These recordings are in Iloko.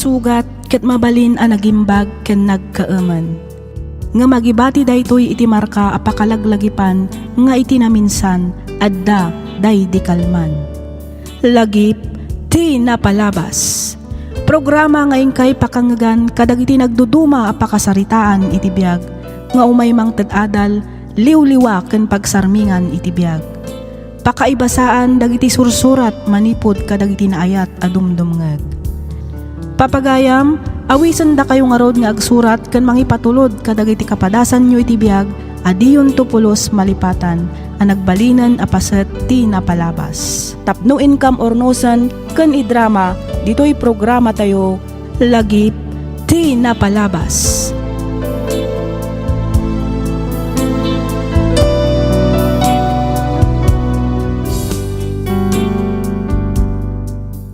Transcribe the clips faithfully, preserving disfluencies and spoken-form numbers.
Sugat ket mabalin a nagimbag ken nagkaemen. Ngem agibati daytoy iti marka a pakalaglagipan nga iti naminsan, adda daydi kalman. Lagip ti napalabas. Programa nga inkay pakangngegan kadagiti nagduduma a pakasaritaan iti biag nga umay mangted adal, liwliwa ken pagsarmingan iti biag. Pakaibasaan dagiti sursurat manipud kadagiti naayat a dumdumngeg. Papagayam, awisendakayo ngarud nga agsurat ken mangipatulod kadagiti kapadasanyo iti biag a diyonto pulos malipatan a nagbalinen a paset ti napalabas. Tapno inkam urnosen ken idrama ditoy programatayo, Lagip ti Napalabas.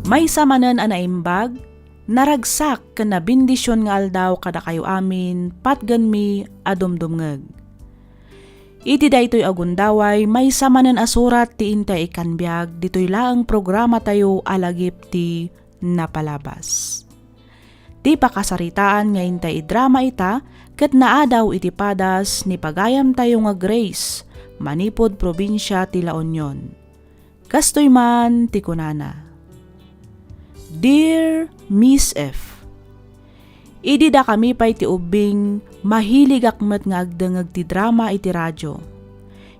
Maysa manen a naimbag, naragsak ken nabendision nga aldaw kadakayo amin, patgenmi a dumdumngeg. Iti daytoy a gundaway, maysa manen a surat ti intay ikkan biag ditoy laeng programatayo a Lagip ti Napalabas. Ti pakasaritaan nga intay idrama ita ket naadaw iti padas ni pagayamtayo nga Grace, manipud probinsia ti La Union. Kastoy man ti kunana, Dear Miss F, idi dakami pay ti ubbing, mahiligak met nga agdengngeg ti drama iti radio.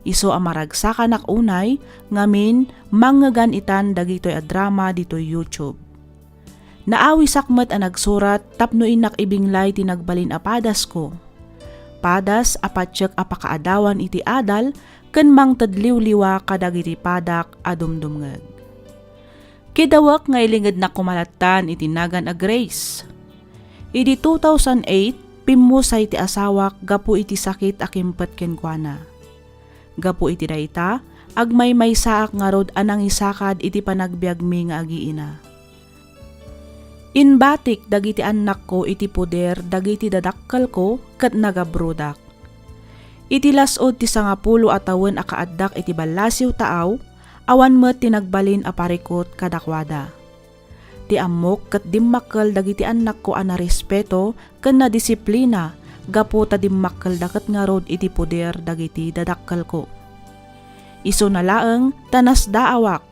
Isu a maragsakanak unay, ngamin, mangngegak itan dagitoy a drama ditoy YouTube. Naawisak met a nagsurat tapno innak ibinglay ti nagbalin a padasko. Padas a patiek a pakaadawan iti adal ken mangted liwliwa kadagiti padak a dumdumngeg. Kidawek nga ilingednak koma lattan iti nagan a Grace. Idi two thousand eight, pimmusay ti asawak gapu iti sakit a kimpet kenkuana. Gapu iti dayta, agmaymaysaak ngarud a nangisakad iti panagbiagmi nga agiina. Imbatik dagiti annakko iti poder dagiti dadakkelko ket nagabrudak. Iti las-ud ti sangapulo a tawen a kaaddak iti ballasiw taaw, awan met ti nagbalin a parikut kadakuada. Ti ammok ket dimmakkel dagiti annakko a narespeto ken nadisiplina gapu ta dimmakkelda ket ngarud iti poder dagiti dadakkelko. Isuna laeng ta nasdaawak,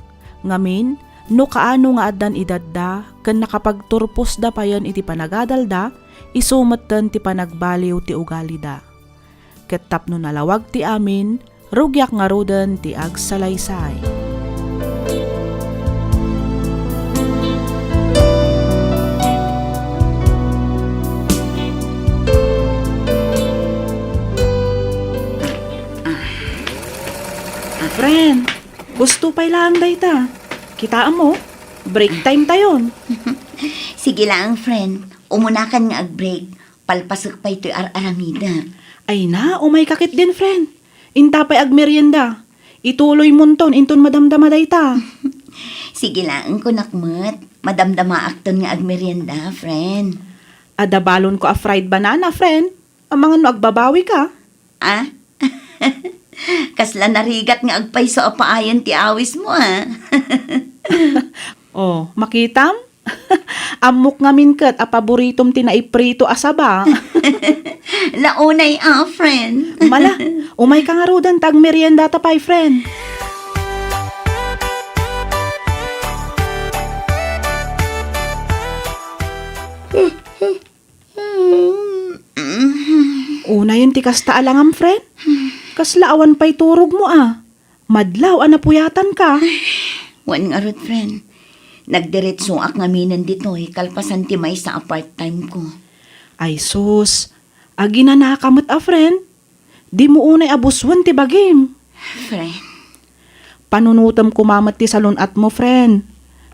ngamin, no kaano nga addan edadda ken nakapagturposda payen iti panagadalda, isu metten ti panagbaliw ti ugalida. Ket tapno nalawag ti amin, rugiak ngaruden ti agsalaysay. Ah, friend, husto pay laeng dayta. Kitaem mo, break time tayon. Sige laeng, friend. Umunakan nga ag-break. Palpasek pay toy ar-aramidek. Ay na, umay ka ketdin, friend. Inta pay agmerienda. Ituloy monton inton madamdama dayta. Sige laeng, kunak met. Madamdamaakton nga agmerienda, friend. Adda balonko a fried banana, friend. Amangan no agbabawi ka. Ah? Kasla narigat nga agpayso a paayan ti awis mo, ah. Oh, makitam? Ammok ngamin ket a paboritom ti naiprito a saba. Launay a, friend. Mala, umay ka ngaruden ta agmeriendata pay, friend. Unayen ti kasta a langam, friend. Kasla awan pay turogmo a. Madlaw a napuyatanka. Wen ngarud, friend. Nagdiretsoak ngaminen ditoy kalpasan ti maysa a part-time ko. Ay sus, aginanaka met a, friend. Dimo unay a busuen ti bagim. Friend. Panunotem koma met ti salun-atmo, friend.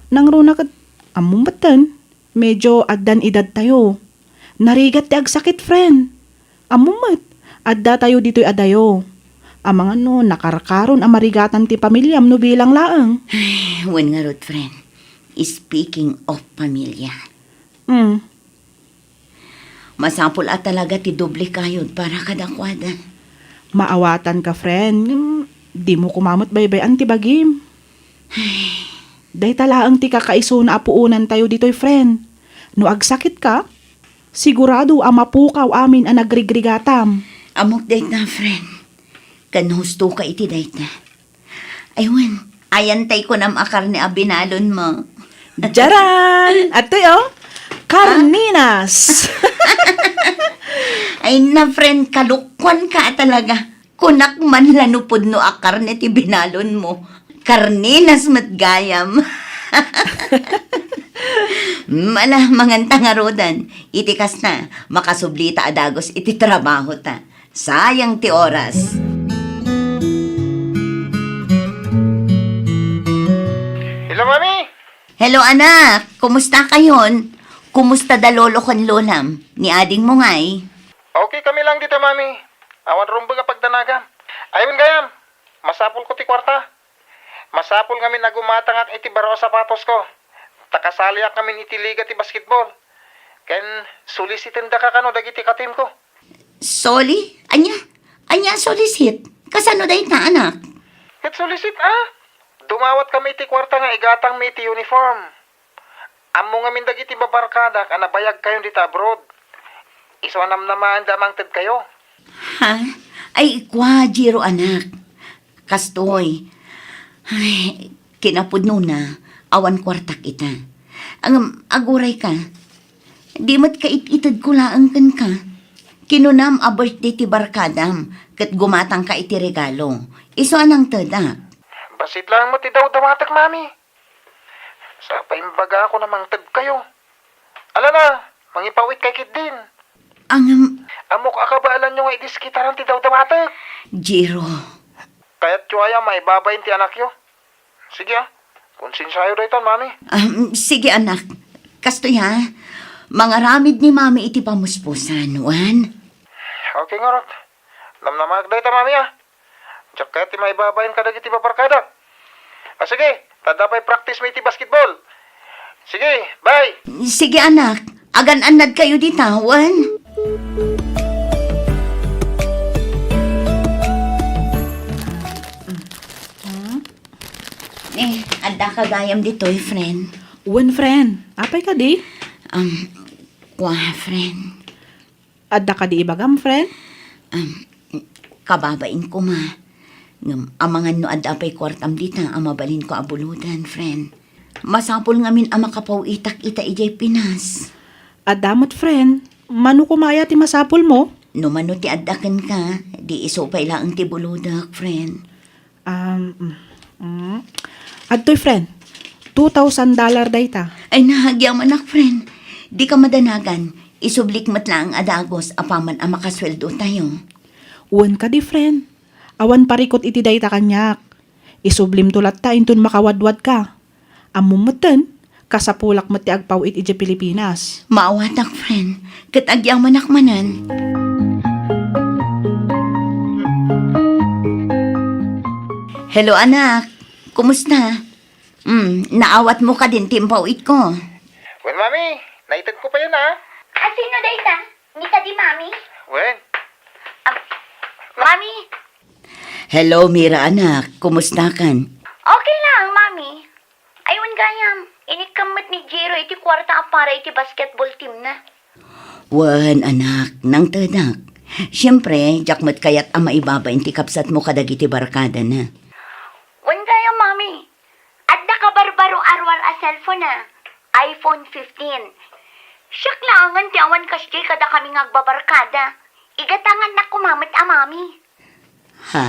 Nangruna ket, ammom metten, medyo addan edadtayo. Narigat ti agsakit, friend. Ammom met, addatayo ditoy adayo. Amangan no nakarkaron a marigatan ti pamiliam no bilang laeng. Ay, wen ngarud, friend. Speaking of pamilya. Hmm. Masapul a talaga ti doble kayod para kadakuada. Maawatanka, friend. Ngem, dimo koma met baybay-an ti bagim. Dayta laeng ti kakaisuna a puonantayo ditoy, friend. No agsakitka, sigurado a mapukaw amin a nagrigrigatam. Ammok dayta, friend. Ken husto ka iti dayta. Ay, wen, ayan tay kunam a karne a binalonmo. Jaran! Adtoy, oh. Karninas! Ay na, friend, kalukwan ka talaga. Kunak man la no pudno a karne ti binalonmo. Karninas met gayam. Mm, ala, manganta ngaruden. Iti kasta, makasublita a dagus iti trabahota. Sayang ti oras. Hello, Mami! Hello, anak! Kumusta kayon? Kumusta da lolo ken lolam? Ni adingmo ngay? Okay kami lang dita, Mami. Awan rumbeng a pagdanagam. Ay, wen gayam, masapulko ti kuarta. Masapul ngamin a gumatangak iti baro a sapatosko. Ta kasaliak ngamin iti liga ti basketball. Ken solicitendaka kano dagiti ka-teamko. Soli? Ania? Ania a solicit? Kasano dayta, anak? Ket solicit, a? Dumawat kami iti kuarta nga igatangmi iti uniform. Ammo ngamin dagiti babarkadak a nabayagkayon dita abroad. Isu a namnamaenda a mangtedkayo. Ha? Ay, kua, Jiro, anak. Kastoy. Ay, kinapudnona, awan kuartak ita. Ngem, agurayka. Di met ka it-itedko laeng kenka. Kinunam a birthday ti barkadam, ket gumatangka iti regalo. Isu a nangtedak. Bassit laeng met ti dawdawatek, Mami. Sapay imbagakon a mangtedkayo. Ala na, mangipaw-itkay ketdin. Ngem, ammok a kabaelanyo nga idiskitaran ti dawdawatek. Jiro. Kayatyo aya maibabain ti anakyo? Sige, a. Konsensiayo daytan, Mami. Um, sige, anak. Kastoy, ha? Mangaramid ni Mami iti pamuspusan, wen? Okay ngarud. Namnamaek dayta, Mami, a. Diak kayat ti maibabain kadagiti babarkadak. A, sige, ta adda pay practice mi iti basketball. Sige, bye! Sige, anak. Agan-annadkayo dita, wen? Eh, adda ka gayam ditoy, friend. Wen, friend. Apay kadi? Um, kua, friend. Adda kadi ibagam, friend? Um, kababain koma. Ngem amangan no adda pay kuartam dita a mabalinko a buloden, friend. Masapul ngamin a makapaw-itak ita idiay Pinas. Adda met, friend. Mano koma aya ti masapulmo? No mano ti adda kenka, di isu pay laeng ti bulodek, friend. Um, mm, mm. Adtoy, friend. Two thousand dollar dayta. Ay, nahagyamanak, friend. Di ka madanagan. Isublik met laeng a dagus apaman a makasueldo tayo. Wen kadi, friend. Awan parikut iti dayta kaniak. Isublimto latta inton makawadwad ka. Ammom metten, kasapulak met ti agpaw-it idiay Pilipinas. Maawatak, friend, ket agyamanak manen. Hello, anak. Kumusta? Hmm, naawatmo kadin ti impaw-itko? Wen, Mami, naitedko payen, a. A, sino dayta? Ni kadi, Mami? Wen. Ah, Mami? Hello, Mira, anak. Kumusta kan? Okay lang, Mami. Ay, wen gayam, inikkem met ni Jiro iti kuarta a para iti basketball team na. Wen, anak, nangtedak. Siyempre, diak met kayat a maibabain ti kabsatmo kadagiti barkadana. Wen gayam, Mami. Adda kabarbaro a ruar a cellphone a, iPhone fifteen. Siak laengen ti awan kasdiay kadakami nga agbabarkada. Igatangannak koma met a Mami. Ha?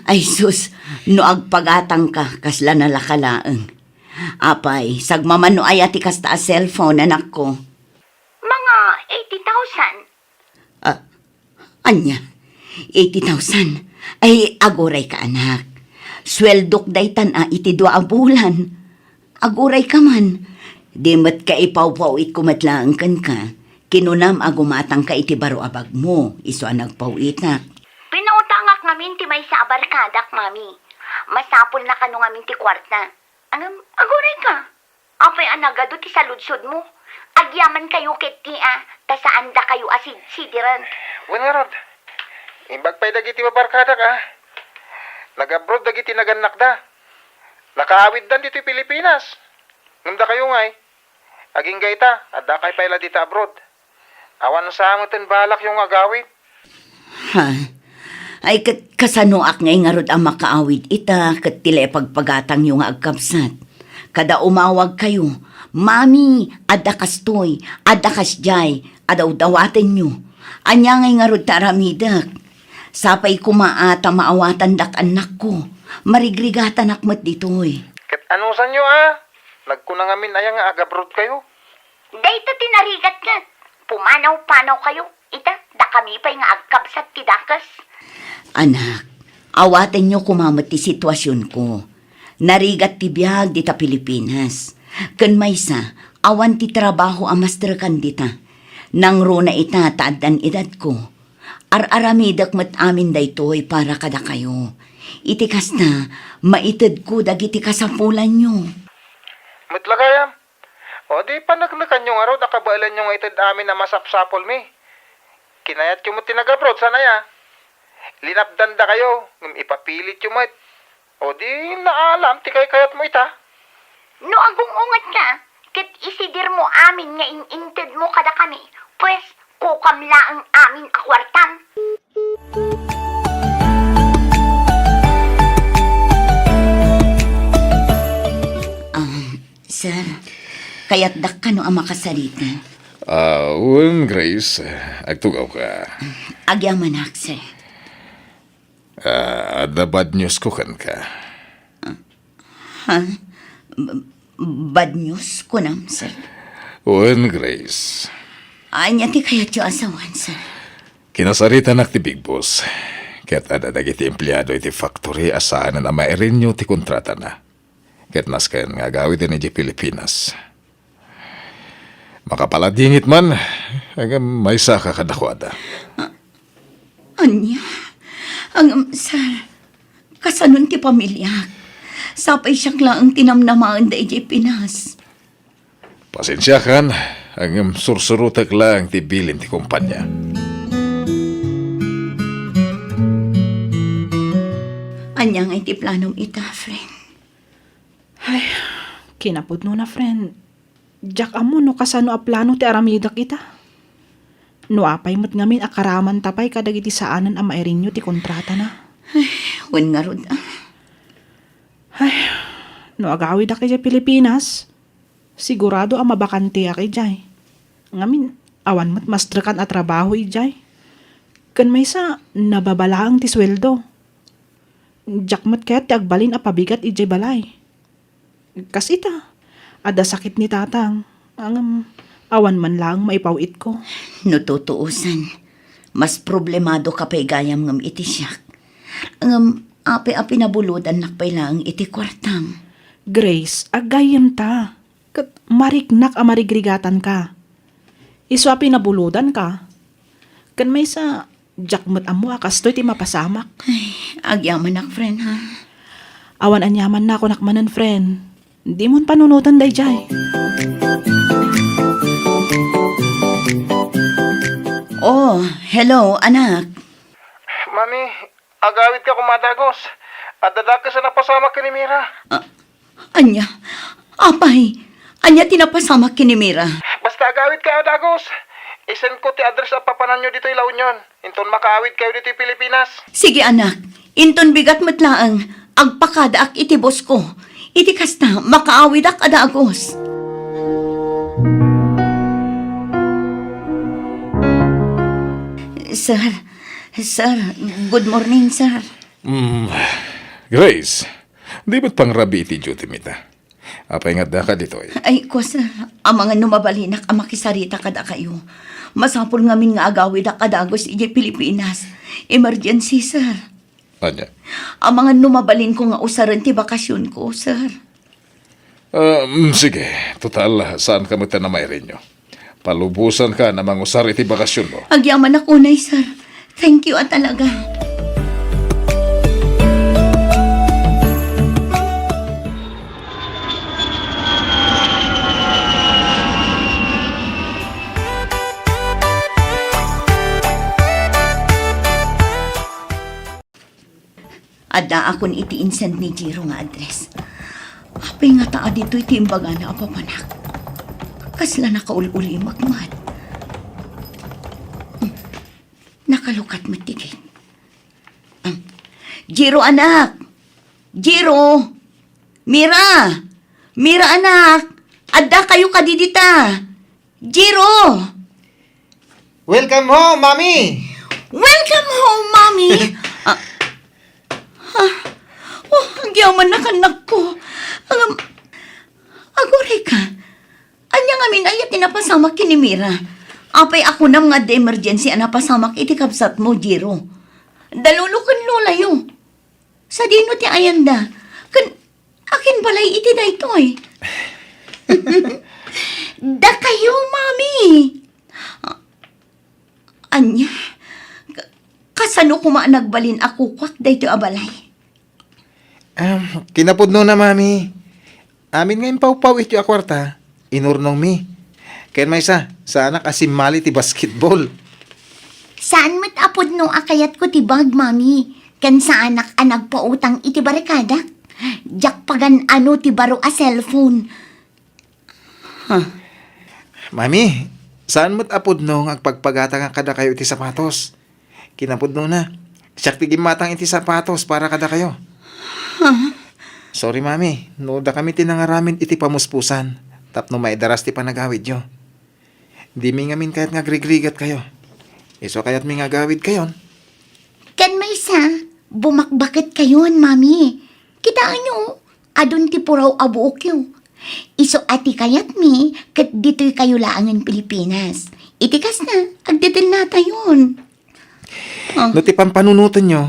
Ay sus, no agpagatangka, kasla nalaka laeng. Apay, sagmamano aya ti kasta a cellphone, anakko? Mga eighty thousand. Ah, ania? Eighty thousand? Ay, agurayka, anak. Sueldok daytan a iti dua a bulan. Agurayka man. Di met ka ipaw-paw-itko met laeng kenka. Kinunam a gumatangka iti baro a bagmo, isu a nagpaw-itak. Pinautangak ngamin ti maysa a barkadak, Mami. Masapulna kano ngamin ti kuarta. Ngem, agurayka. Apay a nagadu ti saludsodmo? Agyamankayo ketdi a, ta saandakayo a sidsidiren. Wen ngarud, imbag pay dagiti babarkadak a, nag-abroad dagiti nagannakda. Nakaawiddan ditoy Pilipinas. Ngem dakayo ngay, Agingga ita, addakay pay la dita abroad. Awan sa met ti balakyo nga agawid. Ha? Ay, ket kasanoak ngay ngarud a makaawid ita ket ti la ipagpagatangyo nga agkabsat? Kada umawagkayo, "Mami, adda kastoy, adda kasdiay," a dawdawatenyo. Ania ngay ngarud ti aramidek? Sapay koma a ta maawatandak annakko. Marigrigatanak met ditoy. Ket anusanyo a? Nagkuna ngamin aya nga agabroadkayo? Dayta ti narigat nga. Pumanaw-panawkayo. Ita, dakami pay nga agkabsat ti dakes. Anak, awatenyo koma met ti situasionko. Narigat ti biag dita Pilipinas. Ken maysa, awan ti trabaho a mastrekan dita. Nangruna ita ta addan edadko. Ar-aramidek met amin daytoy para kadakayo. Iti kasta, maitedko dagiti kasapulanyo. Met la gayam? O di paneknekanyo ngarud a kabaelanyo nga ited amin a masapsapulmi. Kinayatyo met ti nag-abroad, saan aya? Linapdandakayo, ngem ipapilityo met. O di naalam ti kaykayatmo ita? No agung-ungetka, ket isidirmo amin nga in-intedmo kadakami, pues, kukam laeng amin a kuartam. Ah, sir, kayatdak kano a makasarita? Ah, wen, Grace, agtugawka. Agyamanak, sir. Ah, adda bad news ko kenka. Ha? B-, bad news, kunam, sir? Wen, Grace. Ania ti kayatyo a sawen, sir? Kinasaritanak ti Big Boss. Ket adda dagiti empleado iti factory a saanen a mairenyo ti kontratana. Ket nasken nga agawiden idiay Pilipinas. Makapaladingit man, ngem maysaka kadakuada. A-, ania? Ngem, sir, kasanon ti pamiliak? Sapay siak laeng ti namnamaenda idiay Pinas. Pasensiakan, ngem sursurotek laeng ti bilin ti kompania. Ania ngay ti planom ita, friend? Ay, kinapudnona, friend. Diak ammo no kasano a plano ti aramidek ita. No apay met ngamin a karamanta pay kadagiti saanen a mairenyo ti kontratana. Ay, wen ngarud, ah. Ay, no agawidak idiay Pilipinas, sigurado a mabakanteak idiay. Ngamin, awan met mastrekan a trabaho idiay. Ken maysa, nababa laeng ti sueldo. Diak met kayat ti agbalin a pabigat idiay balay. Kas ita, adda sakit ni tatang. Ngem, awan man laeng maipaw-itko. No tutuosan, mas problemadoka pay gayam ngem iti siak. Ngem, apay a pinabulodannak pay laeng iti kuartam? Grace, aggayyemta. Ket mariknak a marigrigatanka. Isu a pinabulodanka. Ken maysa, diak met ammo a kastoy ti mapasamak. Ay, agyamanak, friend, ha? Awan aniamanna, kunak manen, friend. Dimon panunoten daydiay. Oh, hello, anak. Mami, agawidka koma a dagus. Adda dakes a napasamak ken ni Mira. Ah, ania? Apay, ania ti napasamak ken ni Mira? Basta agawidka a dagus. Isendko ti address a papananyo ditoy La Union. Inton makaawidkayo ditoy Pilipinas. Sige, anak. Inton bigat met laeng, agpakadaak iti boss ko. Iti kasta, makaawidak a dagus. Sir, sir, good morning, sir. Mm, Grace, di met pangrabii iti duty mi ta. Apay nga addaka ditoy? Ay, kua, sir, amangan no mabalinak a makisarita kadakayo. Masapul ngamin nga agawidak a dagus idiay Pilipinas. Emergency, sir. Ania? Amangan no mabalinko nga usaren ti bakasionko, sir. Ah, mm, sige. Total, saanka met a namairenyo. Palubosanka a mangusar iti bakasionmo. Agyamanak unay, sir. Thank you a talaga. Addaakon iti insend ni Jiro nga address. Apay ngata a ditoy ti imbagana a papanak? Kasla nakaul-ulimek met. Hmm. Nakalukat met ti gate. Hmm. Jiro, anak! Jiro! Mira! Mira, anak! Adda kayo kadi dita! Jiro! Welcome home, Mami! Welcome home, Mami! Ah, ah, oh, agyamanak, annakko. Agam-, aguray ka. Ania ngamin aya ti napasamak ken ni Mira? Apay a kunam nga adda emergency a napasamak iti kabsatmo, Jiro? Dalolo ken lolayo. Sadino ti ayanda? Ken akin balay iti daytoy? Dakayo, Mami! Ania? Ka-, kasano koma a nagbalin a kukuak daytoy a balay? Am, kinapudnona, Mami. Amin nga impawpaw ityo a kuarta, inurnongmi. Ken maysa, saanak a simmali ti basketball. Saan met a pudno a kayatko ti bag, Mami. Ken saanak a nagpautang iti barikadak. Diak pagan-ano ti baro a cellphone. Huh. Mami, saan met a pudno nga agpagpagatangak kadakayo iti sapatos? Kinapudnona, siak ti gimmatang iti sapatos para kadakayo. Huh? Sorry, Mami, no dakami ti nangaramid iti pamuspusan tapno maidaras ti panagawidyo. Dimi ngamin kayat nga agrigrigatkayo. Isu kayatmi nga agawidkayon. Ken maysa, bumakbaketkayon, Mami. Kitaenyo, adun ti puraw a buokyo. Isu a ti kayatmi ket ditoykayo laengen Pilipinas. Iti kasta, agdedennatayon. Ah. No ti pampanunotenyo,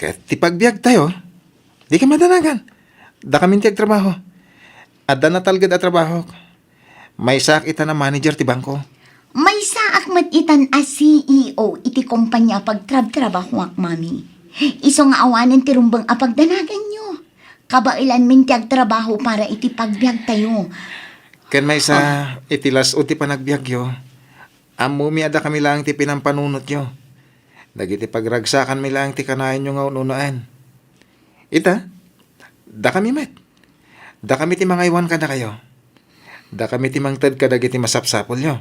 ket ti pagbiagtayo, dika madanagan. Dakamin ti agtrabaho. Adda natalged a trabahok. Maysaak itan a manager ti bangko. Maysaak met itan a C E O iti kompania a pagtrabtrabahoak, Mami. Isu nga awanen ti rumbeng a pagdanaganyo. Kabaelanmin ti agtrabaho para iti pagbiagtayo. Ken maysa, ah, iti las-ud ti panagbiagyo, ammomi a dakami laeng ti pinampanunotyo. Dagiti pagragsakanmi laeng ti kanayanyo nga un-unaen. Ita, dakami met. Dakami ti mangaywan kadakayo. Dakami ti mangted kadagiti masapsapulyo.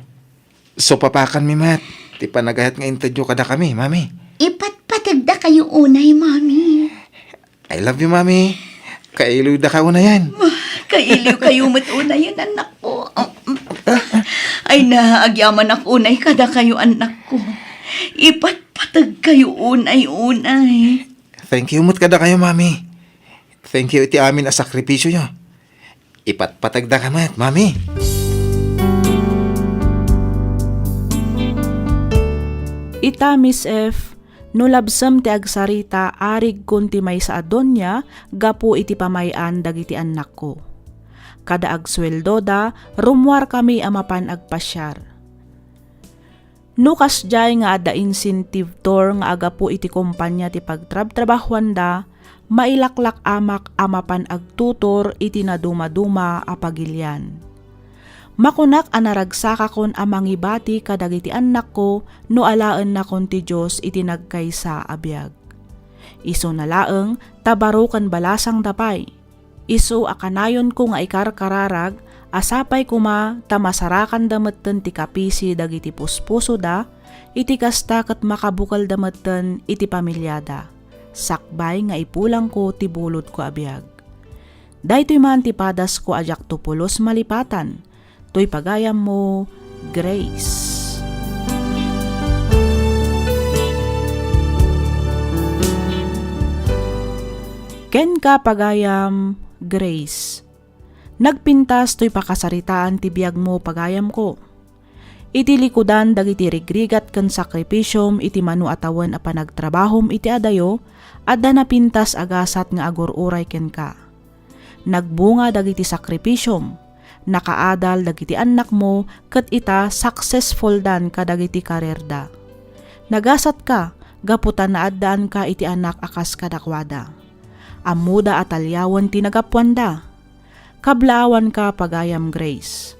Supapakanmi met ti panagayat nga intedyo kadakami, Mami. Ipatpategdakayo unay, Mami. I love you, Mami. Kailiwdaka unayen. Kailiwkayo met unayen, annakko. Ay na, agyamanak unay kadakayo, annakko. Ipatpategkayo unay, unay. Thank you met kadakayo, Mami. Thank you iti amin a sakripisyoyo. Ipatpategdaka met, Mami. Ita, Miss F, no labsem ti agsarita, arigkon ti maysa a donia gapu iti pamay-an dagiti annakko. Kada agsueldoda, rummuarkami a mapan agpasiar. No kasdiay nga adda incentive tour nga agapu iti kompania ti pagtrabtrabahuanda, mailaklak-amak a mapan agtutor iti nadumaduma a pagilian. Makunak a naragsakakon a mangibati kadagiti annakko no alaennakon ti Dios iti nagkaysa a biag. Isuna laeng ta baro ken balasangda pay. Isu a kanayonko nga ikarkararag a sapay koma ta masarakanda metten ti kapisi dagiti puspusoda, iti kasta ket makabukelda metten iti pamiliada, sakbay nga ipulangko ti bulodko a biag. Daytoy man ti padasko a diakto pulos malipatan, toy pagayammo, Grace. Kenka, pagayam, Grace. Nagpintas toy pakasaritaan ti biagmo, pagayamko. Iti likudan dagiti rigrigat ken sakripisiom iti mano a tawen a panagtrabahom iti adayo, adda napintas a gasat nga agur-uray kenka. Nagbunga dagiti sakripisiom, nakaadal dagiti annakmo, ket ita, successfuldan kadagiti karierda. Nagasatka gapu ta naaddaanka iti anak a kas kadakuada. Ammoda a taliawen ti nagapuanda. Kablaawanka, pagayam Grace.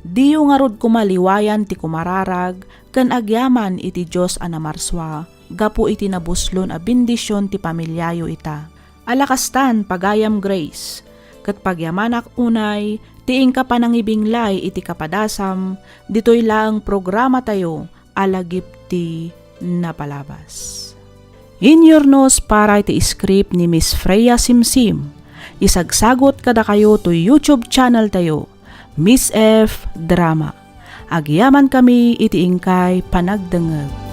Diyo ngarud koma liwayan ti kumararag ken agyaman iti Dios a namarsua gapu iti nabuslon a bendision ti pamiliayo ita. Ala kastan, pagayam Grace, ket pagyamanak unay ti inka panangibinglay iti kapadasam ditoy laeng programatayo a Lagip ti Napalabas. Inyurnos para iti script ni Miss Freya Simsim. Isagsagot kadakayo to YouTube channel tayo, Miss F Drama. Agyamankami iti inkay panagdengngeg.